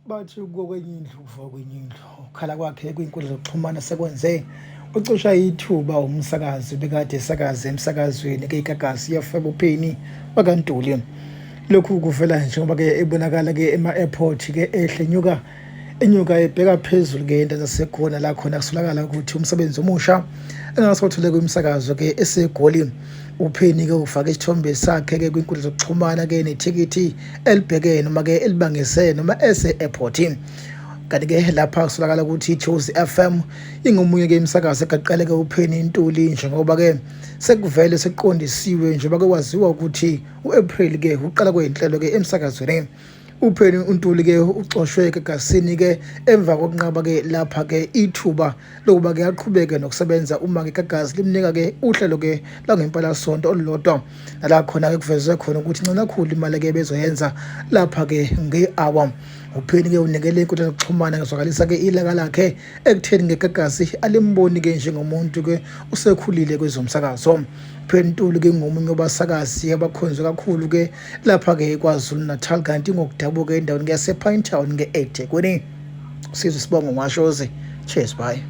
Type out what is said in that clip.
Bathi ukuwa kwenye indlu kuvuka kwenye indlu. Ukukhala kwakhe kwinkundla zokuxhumana sekwenze ucosha ithuba umsakazi obekade esakaza emsakazweni ke-Igagasi FM uPenny wakaNtuli. Lokhu kuvela njengoba-ke ebonakala-ke ema-airport ke ehle enyuka enyuka ebheka phezulu ke into zasekhona la khona kusolakala ukuthi umsebenzi omusha engasawuthole kwimsakazo ke eseGoli. UPenny ke ufake isithombe sakhe ke kwinkundla zokuxhumana ke nethikithi elibheke noma ke elibangise noma ese-airport. Kanti ke lapha kusolakala ukuthi iJozi FM ingomunye ke imsakazo egaqele ke uPenny Ntuli njengoba ke sekuvele sekuqondisiwe njengoba ke kwaziwa ukuthi u-April ke uqala kwezinhlelo ke emsakazweni. UPenny uNtuli ke uxoshwe egagasini ke emva kokunqaba ke lapha ke ithuba lokuba ke aqhubeke nokusebenza uma ke igagasi limnika ke uhlelo ke langempelasonto olulodwa nala khona ke kuvezwe khona ukuthi incane kakhulu imali ke bezoyenza lapha ke nge-hour. UPenny ke unikele inkundla zokuxhumana ngezwakalisa ke ilaka lakhe ekutheni ngegagasi alimboni ke njengomuntu ke usekhulile kwezomsakazo. Penny Ntuli ke ngomunye wabasakazi abakhonzwe kakhulu ke lapha ke KwaZulu Natal kanti ngokudabuka endaweni yasePinetown nge-eThekwini. Sizwe Sibongo Mwashozi. Cheers, bye.